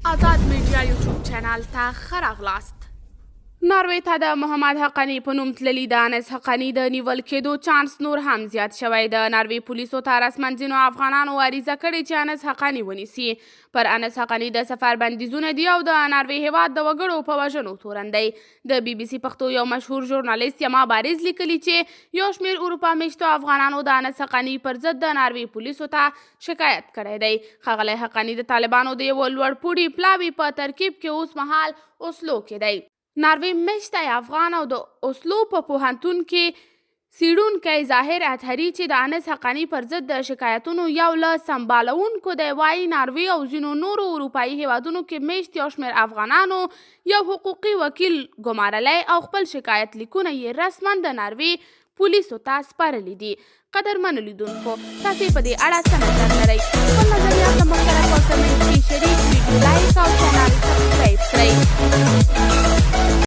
آزاد میډیا یوټیوب چینل ته ښه راغلاست. ناروې ته د محمد حقاني په نوم تللي د انس حقاني د نیول کېدو چانس نور هم زیات شوی. د ناروې پولیسو ته رسما ځینو افغانانو عریضه کړې چې انس حقاني ونیسي. پر انس حقاني د سفر بندیزونه دي او د ناروې هېواد د وګړو په وژنو تورن دی. د بي بي سي پښتو یو مشهور ژورنالیست یما بارز لیکلي چې یو شمېر اروپا میشتو افغانانو د انس حقاني پر ضد د ناروې پولیسو ته شکایت کړی دی. ښاغلی حقاني د طالبانو د یوه لوړپوړي پلاوي په ترکیب کې اوس مهال اوسلو کې دی. ناروې مېشتی افغان او د اوسلو په پوهنتون کې څېړونکی ظاهر اطهري چې د انس حقاني پر ضد د شکایتونو یو له سمبالوونکو دی وايي، ناروې او ځینو نورو اروپايي هېوادونو کې مېشت یو شمېر افغانانو یو حقوقي وکیل ګمارلی او خپل شکایت لیکونه یې رسما د ناروې پولیسو ته سپارلي دي. قدرمنو لیدونکو تاسې په دې اړه څه نظر لرئ؟ خپل نظریات له موږ سره په کمنټ کې شریک، ویډیو لایک او چینل سبسکرایب کړئ.